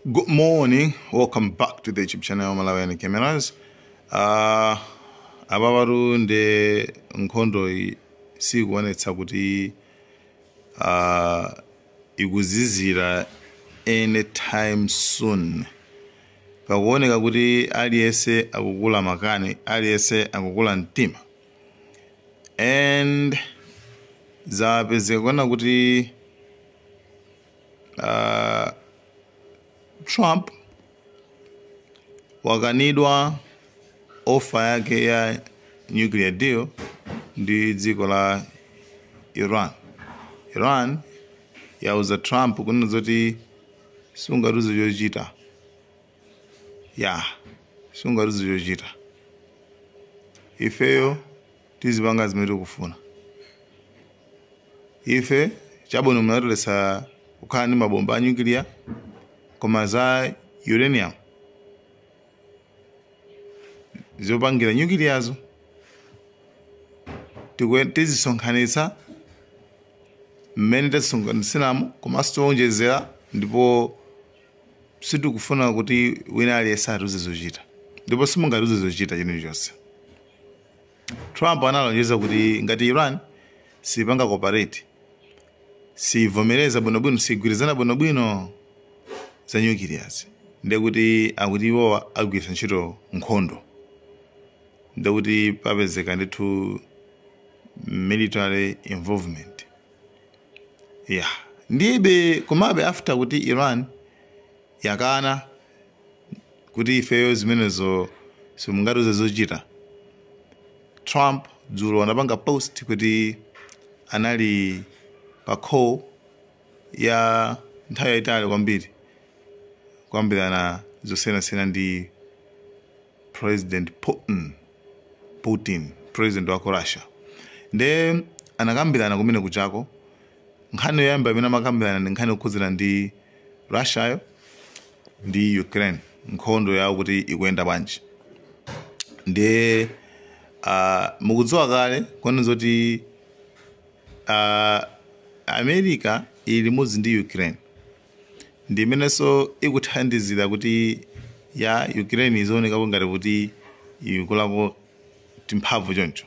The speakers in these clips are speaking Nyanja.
Good morning, welcome back to the YouTube channel Malawian Cameras. Apapatu nde nkhondo iyi sikuonetsa kuti ikuzizira anytime soon. Pakuoneka kuti aliyense akukula makani, aliyense akukula mtima, and zapezeka kuona kuti Trump wakanidwa offer yake ya nuclear deal ndi dziko la Iran. Iran yauza Trump kunena zoti sungatiuze chochita, ya sungatiuze chochita, ifeyo tizipanga zimene tikufuna ife. Chabwino, munatiletsa kukhala ndi mabomba a nuclear, koma za uranium zopangira nuclearzo tizisonkhanitsa mmene tazisonkhanitsiramo, komanso tiwonjezera, ndipo sitikufuna kuti wina aliyense atiuze zochita, ndipo simungatiuze zochita chilichonse. Trump analonjeza kuti ngati Iran sipanga cooperate, sivomereza bwinobwino, sigwirizana bwinobwino za nuclears, ndekuti akuti iwowa agwiritsa ntchito nkhondo, ndekuti papezeka ndithu military involvement. Yeah, ndibe komabe after kuti Iran yakana kuti ifeyo zimenezo simungatiuze zochita, Trump dzulo anapanga post kuti anali pa call ya nthawi yayitali kwambiri kukambirana zosiyanasiyana ndi President Putin, president wa ku Russia. Nde anakambirana kumene kuchako. Nkhani yoyamba imene amakambirana ndi nkhani yokhudzana ndi Russiayo ndi Ukraine, nkhondo yawo kuti ikuyenda bwanji. Ndiye mukudziwa kale kuona zoti America ili limodzi ndi Ukraine, ndi imenenso ikuthandizira kuti ya Ukraine izionekako ngati kuti ikulako timphamvu choncho.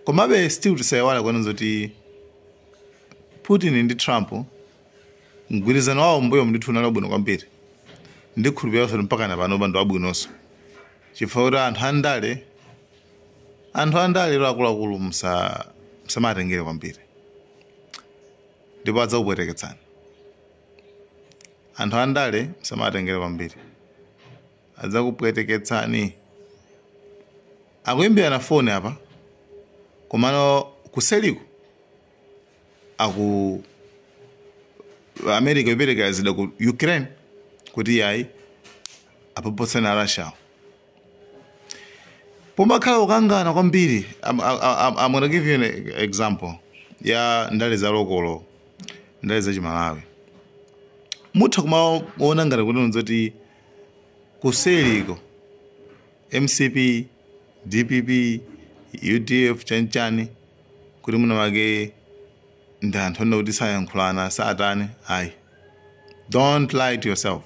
Komabe still tisayiwala kuona zoti Putin ndi Trump mgwirizano wawo mbuyo ndithu unali wabwino kwambiri. Ndikhulupirira kuti mpaka na pano ndi wabwinonso, chifukwa kuti anthu andale lo akuluakulu musamatengere kwambiri, ndipo adzakupweteketsani. Anthu andale musamatengere kwambiri, adzakupweteketsani. Akuimbirana foni apa, komano kuseliko aku America ipereka zida ku Ukraine kuti yayi apopotsane a Russia. Pomakhala kukangana kwambiri. I'm gonna give you an example ya ndale za local, ndale za Chimalawi. Mutha kumaona ngati kuti nzoti kuseliko MCP, DPP, UDF, chanichani, kuti muna wake ndi anthu onena kuti sayankhulana, satani. Ayi, don't lie to yourself,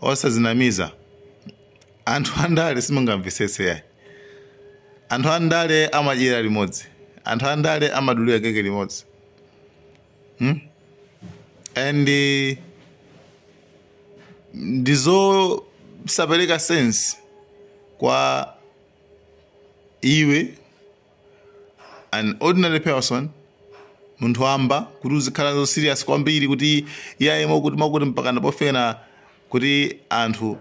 osazinamiza. Anthu andale simungamvesese yayi. Anthu andale amadyera limodzi, anthu andale amadulira keke limodzi, And ndizosapereka sense kwa iwe, an ordinary person, munthu wamba, kuti uzikhala zo serious kwambiri kuti iyayi mokuti mokuti, mpaka napofena kuti anthu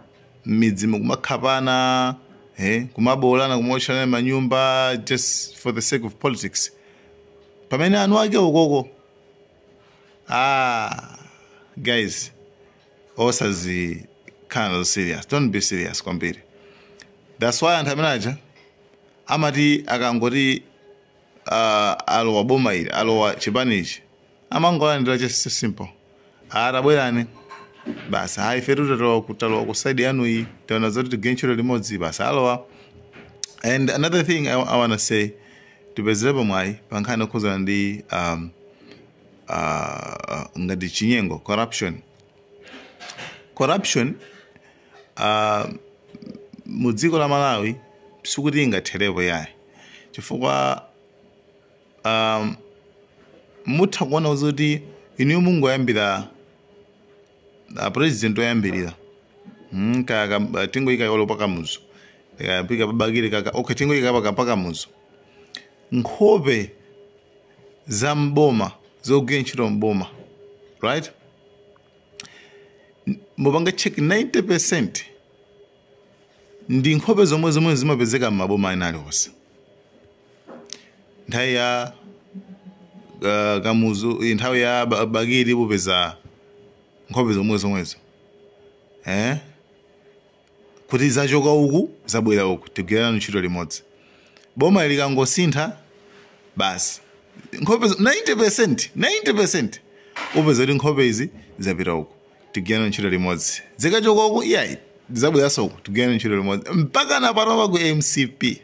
m'midzi mukumakhapana, kumabolana, kumaotchana manyumba just for the sake of politics, pamene anu ake ukoko. Ah guys, osazikhala nazo serious, don't be serious kwambiri. That's why anthu amene aja amati akangoti alowa boma ili, alowa chipanichi, amangolandira just simple, atabwerani basi, hayi ife tutalowa kutalowa ku side yanu iyi, taona zoti tigwire ntchito limodzi, basi alowa. And another thing I wanna say, tipezerepo mwayi pa nkhani yokhuzana ndi ngati chinyengo, corruption. Corruption mu dziko la Malawi sikuti ingatherepo yayi, chifukwa mutha kuona kuti inu mungoyambira president oyambirira, kaya tingoyika olo pakamuzo, pika pabakire kaka, okay, tingoyika paka pakamuzo, nkhope za mboma zogwira ntchito mboma, right, mupanga check, 90% ndi nkhope zomwe zomwe zimapezeka m'maboma ena aliwonse. Nthawi ya Kamuzu, nthawi ya Bakili, popeza nkhope zomwe zomwezo, eh? Kuti zachoka uku, zabwera uku, tigwirana ntchito limodzi. Boma likangosintha basi, nkhope 90%, 90% upeza kuti nkhope izi zapita uku, tigwirana ntchito limodzi. Zikachoka uku, iyayi, zabweranso uku, tigwirana ntchito limodzi, mpaka na panopa ku MCP.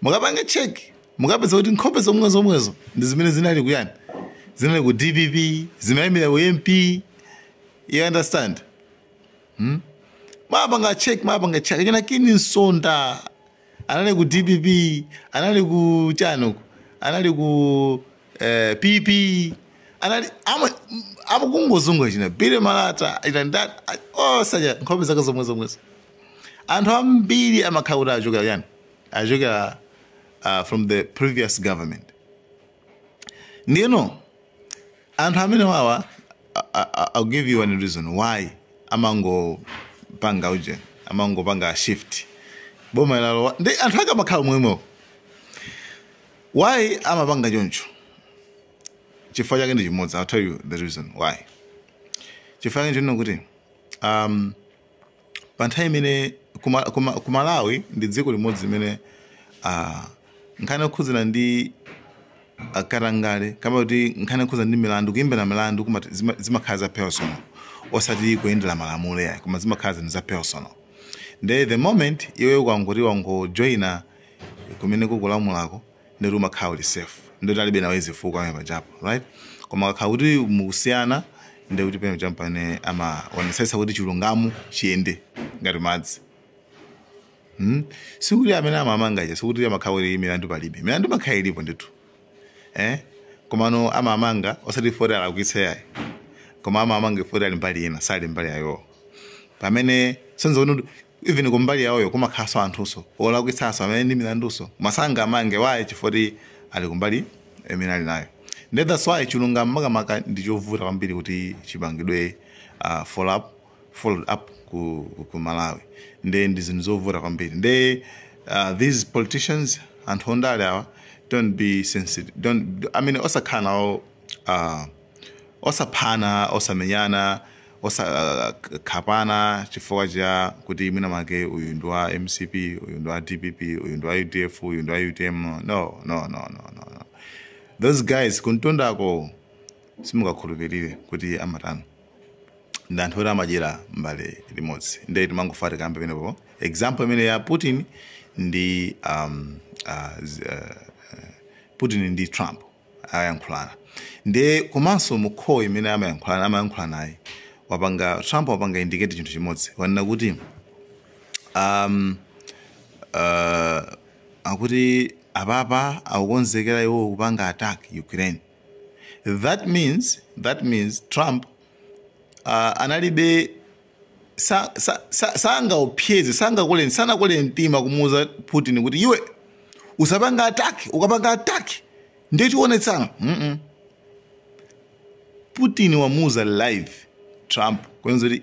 Mukapanga check, mukapeza kuti nkhope zomwe zomwezo ndi zimene zinali kuyani, zinali ku DPP, zimayimira ku MP. You understand? Mapanga check, mapanga check, china kini Nsonda anali ku DPP, anali ku chanuku, anali ku PP, anali ama amakungozunga china Billy Malata ina ndani osaja, nkhope zake zomwe zomwezo. Anthu ambiri amakhala kuti achokera yani, achokera from the previous government. Ndino anthu amene wawa, I'll give you one reason why amangopanga uje, amangopanga shift boma ilalo, ndi anthu ake amakhala momwemo. Why amapanga choncho? Chifukwa chake ndi chimodzi. I'll tell you the reason why. Chifukwa chake ndino kuti pa nthawi imene ku Malawi ndi dziko limodzi limene nkhani yokhudzana ndi katangale, kama kuti nkhani yokhudzana ndi milandu, kuyimbira milandu, zimakhala za personal, osati kuyendera malamulo yayi, koma zimakhala zinthu za personal. Nde the moment iwe ukangoti wangojoyina kumene kukulamulako, ndeti umakhala uli safe, ndeti alibe nawe zifukwa pamene pajapo, right? Koma kakhala kuti mukusiyana, ndi kuti pamene pajapo pamene amaonetsetsa kuti chilungamo chiyende ngati madzi. Sikuti amene amamanga ija, sikuti amakhala kuti milandu palibe, milandu imakhala ilipo ndithu, eh? Komano amamanga osati foti alakwitsa yayi, koma amamanga foti ali mbali ina, sali mbali yayo. Pamene sonza kuti even kumbali yawoyo kumakhalanso anthunso olakwitsanso amene ndi milandunso, masanga amange wayi chifoti ali kumbali imene ali nayo. Nde that's why chilungamo makamaka ndi chovuta kwambiri kuti chipangidwe follow up ku Malawi. Nde ndi zinthu zovuta kwambiri. Nde these politicians, anthu ondale awa, don't be sensitive, don't, I mean, osakhala nawo, osaphana, osamenyana, osakhapana chifukwa cha kuti mwina make uyu ndi wa MCP, uyu ndi wa DPP, uyu ndi wa UDF, uyu ndi wa UTM. No, no, no, no, no, no. Those guys kuntundako simungakhulupirire kuti amatano, ndi anthu oti amadyera mbale limodzi. Ndiye timangofa tikambe penepo example imene ya Putin ndi Putin ndi Trump ayankhulana. Ndiye komanso mu call imene amayankhulana naye, wapanga Trump wapanga indicate chinthu chimodzi, wanena kuti akuti apapa akukonzekera iwo kupanga attack Ukraine. That means Trump analibe sangaopseze, sangakule, sanakule mtima kumuuza Putin kuti iwe usapanga attack, ukapanga attack ndiye tionetsana. Putin wamuuza live Trump kwenza kuti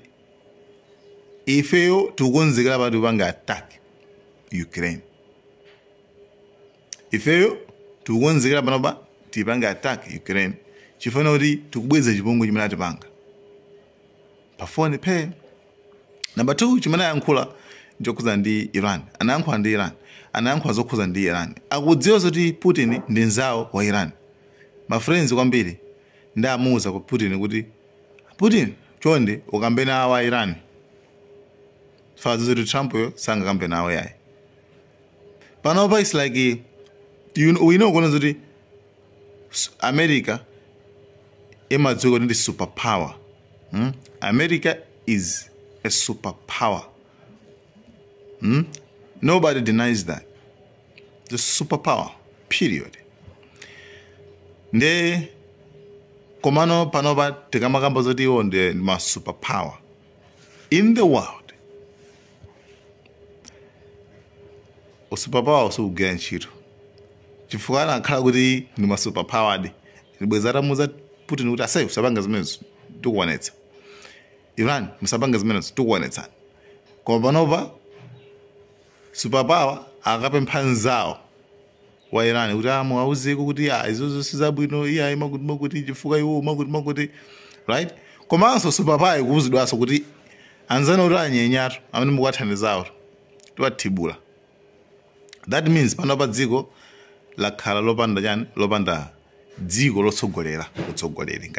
ifeyo tikukonzekera pati kupanga attack Ukraine, ifeyo tikukonzekera panopa tipange attack Ukraine, chifukwa kuti tikubweza chipongwe chimene atipanga pafoni pe. Number two, chimene ayankhula nchokhuza ndi Iran. Anayankhula ndi Iran, anayankhula zokhuza ndi Iran. Akudziwa zoti Putin ndi mzawo wa Iran, ma friends kwambiri. Ndi amuuza ku Putin kuti, "Putin, chonde ukambe nawo wa Iran." Fazo zoti Trump yo sangakambe nawo yayi. Panopa it's like you know, we know kuona zoti America imadziwika kuti ndi superpower, America is a superpower. Nobody denies that. The superpower, period. Nde komano panopa tikamakamba zoti iwo ndi ma superpower in the world, usuperpower usugwira ntchito chifukwa anakhala kuti ndi ma superpowered bweza atamuza Putin kuti asayi usapanga zimenezo tikuonetsa, Iran musapanga zimenezo tikuonetsani. Koma panopa superpower akapempha nzawo wa Iran kuti amuwauzeko kuti izozo sizabwino, iye makuti makuti chifukwa iwo makuti makuti, right? Komanso superpower ikuwuzidwanso kuti anzanu kuti anyenyatu amene mukuwathandizawo tiwathibula. That means panopa dziko lakhala lopanda chani, lopanda dziko lotsogolera utsogoleri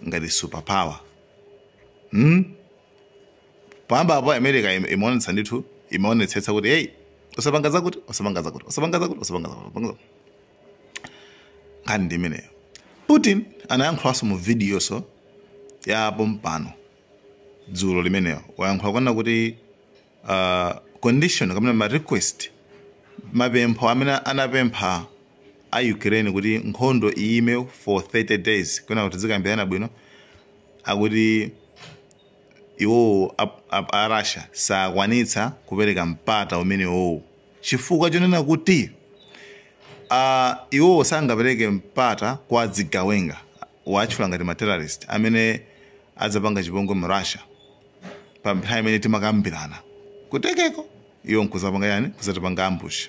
ngati superpower. Pamba apo America imaonetsa ndithu, imaonetsetsa kuti hey, usapanga zakuti, usapanga zakuti, usapanga zakuti, usapanga zakuti, usapanga zakuti. Nkhani ndi imeneyo. Putin anayankhulanso mu video so ya pompano dzulo limeneyo, wayankhula kuona kuti condition kapena ma request, mapempho amene anapempha a Ukraine kuti nkhondo iyime for 30 days kwena kuti zikambirana bwino, akuti iwo a Russia sakwanitsa kupereka mpata umenewo chifukwa chonena kuti iwo sangapereke mpata kwa zigawenga watchula ngati ma terrorist amene adzapanga chipongwe mu Russia pa nthawi imene timakambirana kutekeko, iwo nkuzapanga yani, kuzatipanga ambush.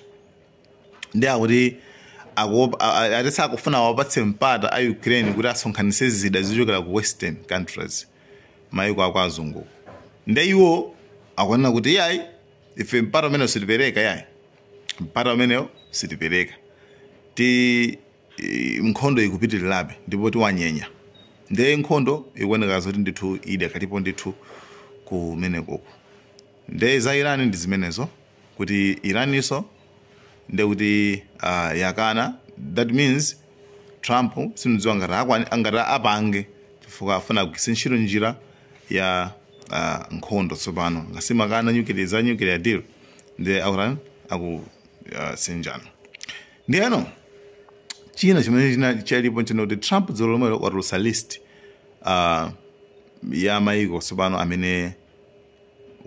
Ndi akuti ati sakufuna wapatse mpata a Ukraine kuti asonkhanitse zida zochokera ku western countries, mayiko ako azungu. Ndi iwo akunena kuti yayi, ife mpata umenewo sitipereka, yayi mpata umenewo sitipereka, ti nkhondo ikupitirirabe ndipo tiwanyenya. Ndiye nkhondo ikuoneka zoti ndithu idakalipo ndithu kumenekoko. Ndiye za Iran ndi zimenezo, kuti Iraninso ndiye kuti yakana. That means Trump sindidziwa ngati apange chifukwa afuna kugwiritsa ntchito njira ya nkhondo tsopano ngasimakana nuclear za nuclear deal, ndiye akutani aku sinjana. Ndiyeno china chimene chalipo nchino kuti Trump dzulo lomwelo watulutsa list ya mayiko tsopano amene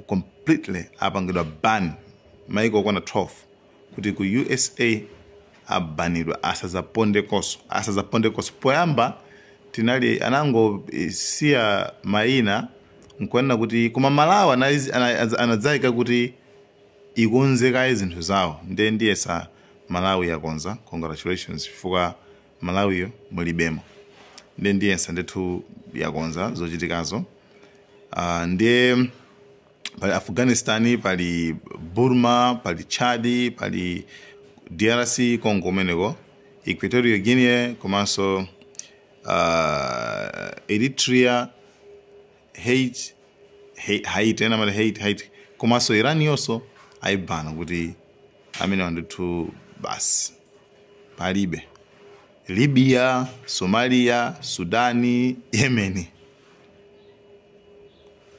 completely apangidwa ban, mayiko okwana 12 kuti ku USA abanidwa asazapondekonso, asazapondekonso. Poyamba tinali anangosiya mayina nkuonena kuti koma Malawi anadzayika kuti ikonzekaye zinthu zawo, ndiye ndiyesa Malawi yakonza, congratulations, chifukwa Malawiyo mulibemo, ndiye ndiyesa ndithu yakonza zochitikazo. Ndiye pali Afghanistan, pali Burma, pali Chad, pali DRC Congo kumeneko, Equatorial Guinea, komanso Eritrea, Haiti, Haiti, ena amati Haiti, Haiti, komanso Iran yonso ayibana kuti amene ndithu basi palibe. Libya, Somalia, Sudani, Yemen,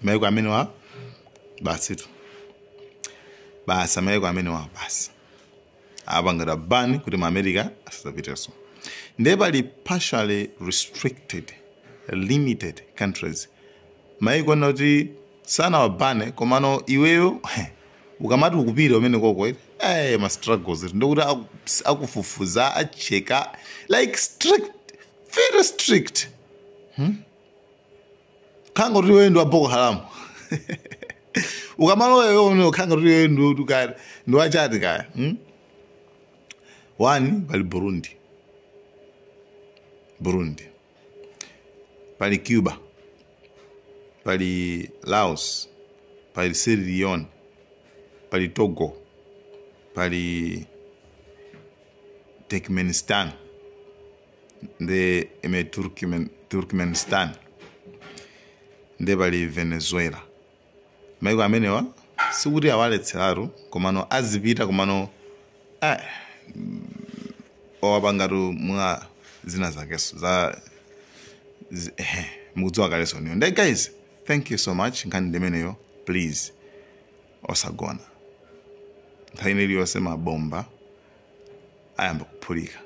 mayiko amenewa basi tu, basi mayiko amenewa basi apangidwa ban kuti mu America asadzapitenso. Ndiye pali partially restricted limited countries, mayiko ena kuti sanawabane komano iweyo ukamati ukupita umene koko ma struggles ndikuti akufufuza, acheka like strict, very strict, Khanga kuti iweyo ndi wa Boko Haram, ukamalowa iweyo umene khanga kuti iweyo ndi wachati kaya, One, pali Burundi, Burundi, pali Cuba, pali Laos, pali Sierra Leone, pali Togo, pali Turkmenistan, ndi ime Turkmenistan, ndi pali Venezuela. Maiko amenewa sikuti awaletseratu, komano azipita, komano owapangatu mwa zina zakeso za mukudziwa kaleso niyo. Ndi guys, Thank you so much. Nkhani ndimeneyo. Please, osagona. Nthawi iliyonse mabomba ayamba kuphulika.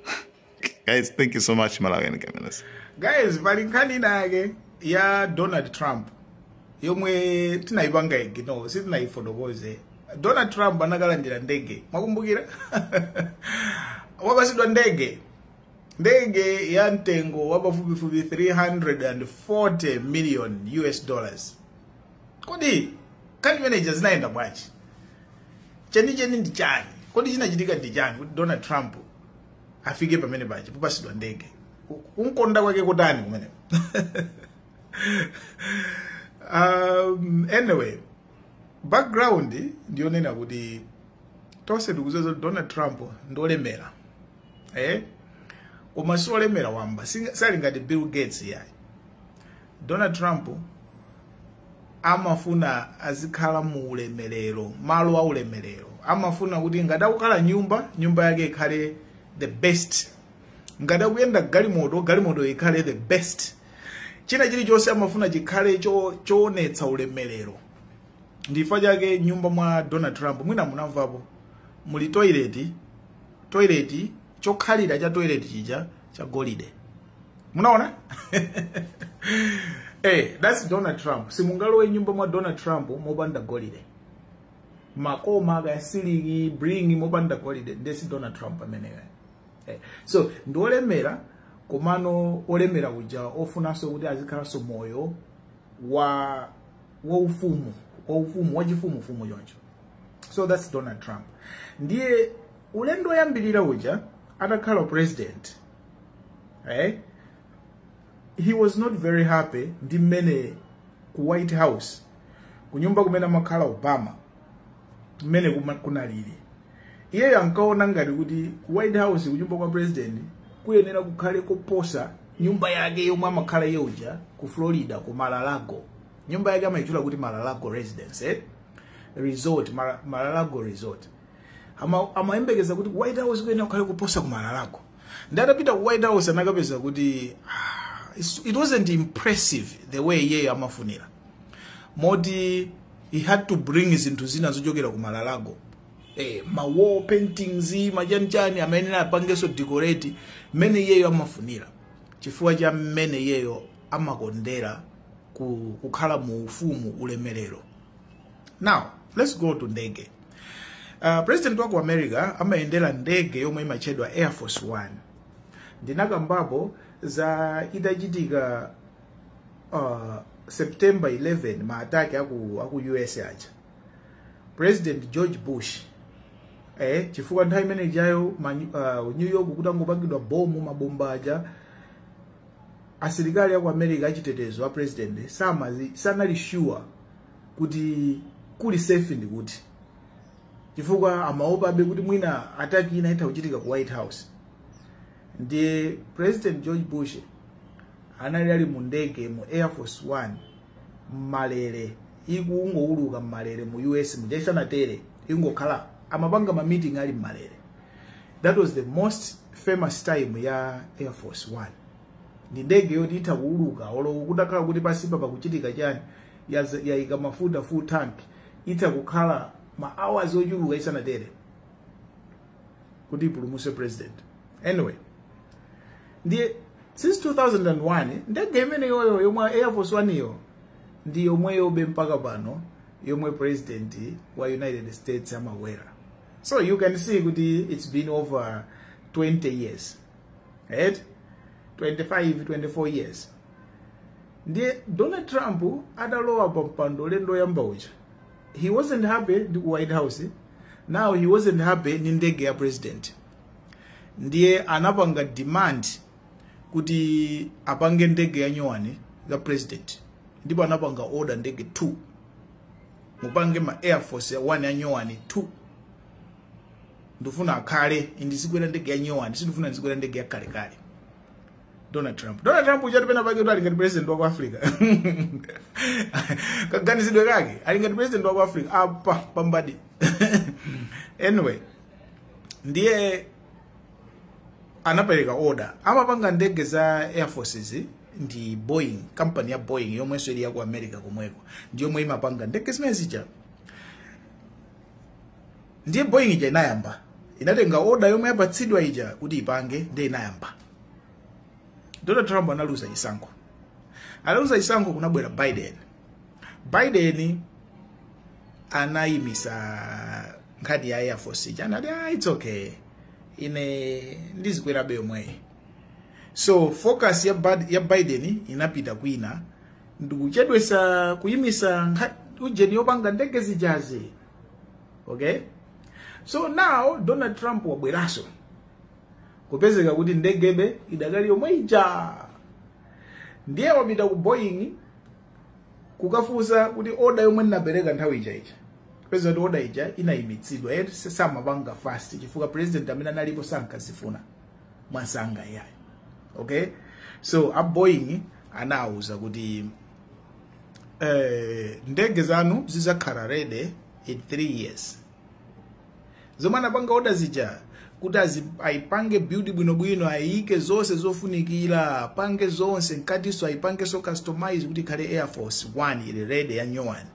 Guys, thank you so much. Malawi Cameras. Guys, pali nkhani inake ya Donald Trump yomwe tinayipanga ignore, sitinayifotokoze. Donald Trump anakalandira ndege, mwakumbukira? Wapasidwa ndege, ndege ya mtengo wa pafupifupi 340 million US dollars. Kodi nkhani imeneja zinayenda bwanji? Chenicheni ndi chani? Kodi chinachitika ndi chani kuti Donald Trump afike pamene paja popasidwa ndege? Kunkonda kwake kutani kumene? Anyway, background ndiyonena kuti tonse tikudziwa kuti Donald Trump ndiolemera, eh? Koma si olemera wamba, sali ngati Bill Gates yayi. Donald Trump amafuna azikhala mu ulemerero, malo a ulemerero. Amafuna kuti ngati akukhala nyumba, nyumba yake ikhale the best. Ngati akuyenda galimoto, galimoto ikhale the best. China chilichonse amafuna chikhale choonetsa ulemerero. Ndifa chake nyumba mwa Donald Trump, mwina munamvapo, muli toilet, toilet chokhalira cha toilet chija cha golide. Munaona? That's Donald Trump. Simungalowe nyumba mwa Donald Trump mopanda golide. Makoma aka siliki bring mopanda golide. Ndesi Donald Trump ameneyo. So ndi olemera, komano olemera uja ofunanso kuti azikhalanso moyo wa waufumu, waufumu wachifumufumu choncho. So that's Donald Trump. Ndiye ulendo oyambirira uja atakhala president, he was not very happy ndi mmene ku White House, kunyumba kumene amakhala Obama, mmene kunalili. Iyeyo ankaona ngati kuti ku White House, kunyumba kwa president, kuyenera kukhale koposa nyumba yake yomwe amakhala iye uja ku Florida, ku Mar-a-Lago. Nyumba yake amayitchula kuti Mar-a-Lago residence, eh? Resort, Mar-a-Lago resort. Amayembekeza kuti ku White House kuyenera kukhale kuposa ku Mar-a-Lago. Ndi atapita ku White House anakapeza kuti it wasn't impressive the way iyeyo amafunira, moti he had to bring zinthu zina zochokera ku Mar-a-Lago, ma wall paintings, machanichani, amayenera apangenso decorate mmene iyeyo amafunira, chifukwa cha mmene iyeyo amakondera kukhala mu ufumu, ulemerero. Now let's go to ndege. President wa ku America amayendera ndege yomwe imatchedwa Air Force One. Ndinakambapo za itachitika September 11, ma attack aku US aja, President George Bush, chifukwa nthawi imene ijayo New York kutangopangidwa bomu, mabomba aja, asilikali aku America achitetezo a president sanali sure kuti kuli safe ndi kuti, chifukwa amaopabe kuti mwina attack ina itha kuchitika ku White House. Ndiye President George Bush anali ali mu ndege, mu Air Force One, mmalere, ikungowuluka mmalere mu US mujaisanatere, ingokhala amapanga ma meeting ali mmalere. That was the most famous time ya Air Force One. Ndi ndege yoti itha kuuluka olo kutakhala kuti pasipa pakuchitika chani, yayika mafuta full tank, itha kukhala ma hours ochuluka isanatere kuti ipulumuse president. Anyway, ndiye since 2001 ndege imene yoyo yomwe Air Force One iyo ndi yomweyobe mpaka pano yomwe president wa United States amakwera. So you can see kuti it's been over 20 years, right? 25, 24 years. Ndiye Donald Trump adalowa pa mpando ulendo oyamba uja, he wasn't happy ndi ku White House. Now he wasn't happy ndi ndege ya president. Ndiye anapanga demand kuti apange ndege ya nyowani ya president, ndipo anapanga order ndege 2. Mupange ma Air Force ya 1 ya nyowani 2, ndifuna akhale ndizikwera ndege ya nyowani, sindifuna ndizikwera ndege ya kalekale. Donald Trump, Donald Trump uchati pena pake kuti ali ngati president wa ku Africa. Kaganizidwe kake ali ngati president wa ku Africa apa pambadi. Anyway, ndiye anapereka order. Amapanga ndege za air forces. Ndi Boeing, company ya Boeing yomwenso ili yaku America komweko, ndi yomwe imapanga ndege zimene zija. Ndiye Boeing ija inayamba, inatenga order yomwe yapatsidwa ija kuti ipange, ndiye inayamba. Donald Trump analuza chisankho. Analuza chisankho, kunabwera Biden. Biden anayimisa nkhani ya Air Force ija, anati, "Ah, it's okay, ine ndizikwerabe yomweyi." So focus ya Biden inapita kwina ndikuchedwesa kuyimisa ujeni yopanga ndege zijazi. Okay, so now Donald Trump wabweraso, kupezeka kuti ndegebe idakali yomwe ija. Ndiye wapita ku Boeing kukafunsa kuti order yomwe ndinapereka nthawi ija ija, kupeza kuti order ija inayimitsidwa eti, samapanga fast chifukwa president amene analipo sankazifuna mwansanga iyayo. Okay, so a Boeing anawuza kuti ndege zanu zizakhala ready in 3 years. Zomwe anapanga order zija kuti ayipange build bwinobwino, ayike zonse zofunikira, apange zonse mkatinso, ayipangenso customize kuti ikhale Air Force One ili ready ya new one,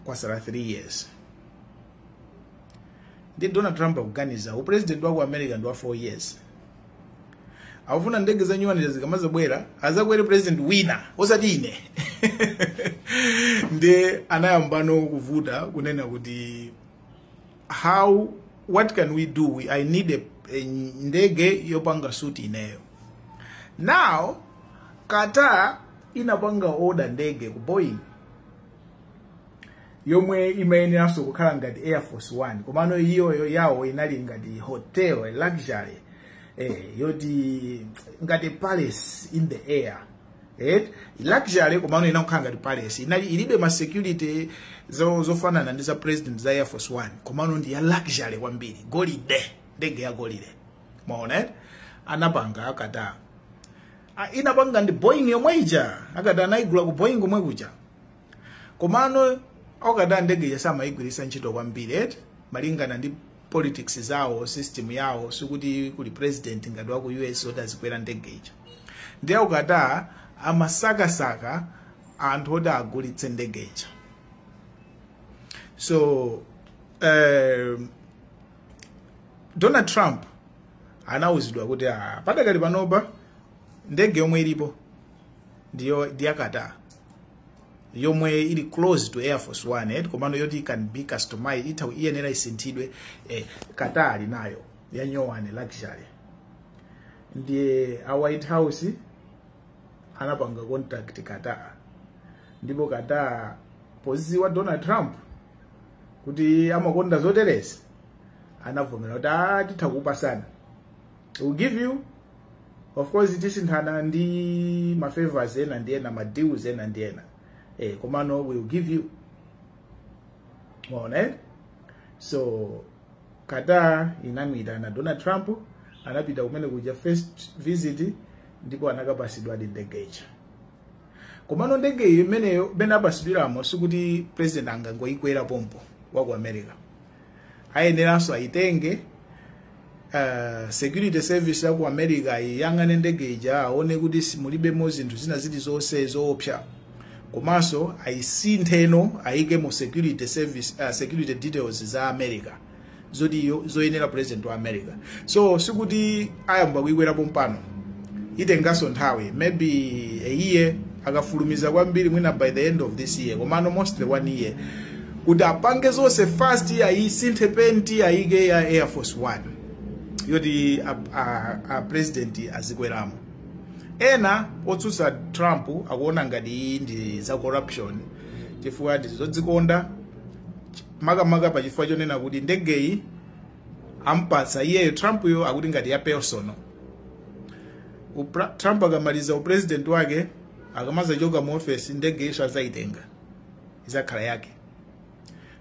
kwasala 3 years. Ndi Donald Trump akuganiza, upresident wako America ndi wa 4 years, akufuna ndege za new one zikamazabwera azakwere president wina, osati ine. Ndi anayambano kuvuta kunena kuti, "How, what can we do? I need a ndege yopanga suit ineyo." Now Qatar inapanga order ndege ku Boeing yomwe imayeneranso kukhala ngati Air Force One, komano iyoyo yawo inali ngati hotel, a luxury, yoti ngati palace in the air, luxury, komano inakukhala ngati palace. Inali ilibe ma security zofanana ndi za president za Air Force One, komano ndi ya luxury kwambiri, golide, ndege ya golide, maona eh? Anapanga a Qatar. Ah, inapanga ndi Boeing yomwe ija. A Qatar anayigula ku Boeing komwe kuja, komano a Qatar ndege ija samayigwiritsa ntchito kwambiri eti, malingana ndi politics zawo, system yawo, sikuti kuli president ngati wa ku US oti azikwera ndege ija. Ndi a Qatar amasakasaka anthu oti agulitse ndege ija. So Donald Trump anawuzidwa kuti, ah, padakali panopa ndege yomwe ilipo ndiyo ndi ya Qatar yomwe ili close to Air Force One, komano yoti can be customized, itha iyenera isinthidwe. Qatar ali nayo ya nyowani luxury. Ndiye a White House anapanga contact Qatar, ndipo Qatar poziwa Donald Trump kuti amakonda zoterezi, anavomera kuti, "Ah, titha kupasani, we'll give you, of course tisinthana ndi ma favors ena ndi ena, ma deals ena ndi ena, komano we'll give you." Maona eh? So Qatar inamuyitana Donald Trump, anapita kumene kuja first visit, ndipo anakapasidwa ndege ija. Komano ndege iyi imeneyo imene apasidwiramo, sikuti president angangoyikwera pompo wa ku America, ayeneranso ayitenge, security service ya ku America iyang'ane ndege ija, aone kuti mulibemo zinthu zina zilizonse zoopsa, komanso ayisintheno, ayike mu security service, security details za America zoti zoyenera president wa America. So sikuti ayamba kuyikwerapo mpano, itenganso nthawi, maybe a year, akafulumiza kwambiri mwina by the end of this year, komano mostly one year kuti apange zonse fast, ayisinthe paint, ayike ya Air Force One yoti a president azikweramo. Ena otsutsa Trump akuona ngati iyi ndi za corruption, chifukwa ndi zodzikonda, makamaka pachifukwa chonena kuti ndegeyi ampatsa iyeyo Trump yo, akuti ngati ya personal. Trump akamaliza upresident wake, akamazachoka mu office, ndege iso azayitenga, izakhala yake.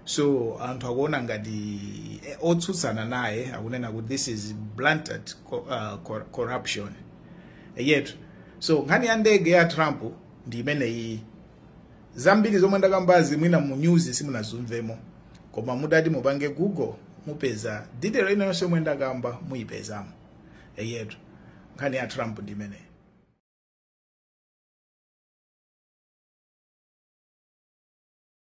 So anthu akuona ngati, otsutsana naye akunena kuti this is blatant corruption yetu. So nkhani ya ndege ya Trump ndi imeneyi. Zambiri zomwe ndakambazi mwina mu news simunazumvemo, koma mudati mupange Google mupeza detail ina yonse yomwe ndakamba, muyipezamo. Yetu, nkhani ya Trump ndi imeneyi.